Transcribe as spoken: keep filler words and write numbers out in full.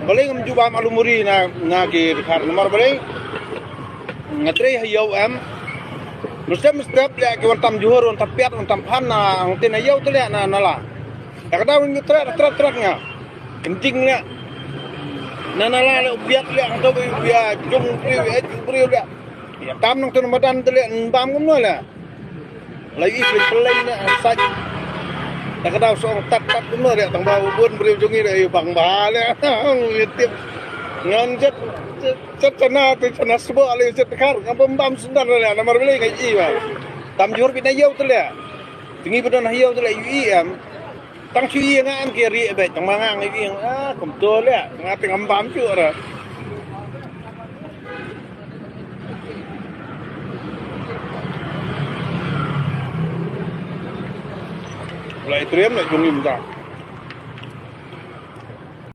Balei ngam ju bam alu muri na, na ki dkhar namar balei? Nga trei ha ïew em. Mynstep mynstep leh ki wan tam Johor, wan tam Piat, wan tam Phan na hangtei na ïew te leh na nala. Ïa ka daw ngi trei trei trei nga. Kenting leh. Na nala leh u Piat leh hangto ba ïa jong briew ïa briew leh. Ïa tam nangto na madan te leh bam kumno leh. La ïohi pyllein pyllein na sait. Ïa ka daw song tat tat kumno leh tang ba u bun briew jong ngi leh ïa bang ba leh. Ngi tip. Ngan jet jet chana te chana sbo leh jet khar ngam bam bam sendar leh namar balei nga ïohi ba. Tam Johor bit na ïew te leh. Te ngi ba don ha ïew te leh ïohi em. Tang shu ïohi nga em ki rieh beit tang ma nga nga ïohi ah kumto leh nga te ngam bam shuh ra. Lai triem leh jong im ta.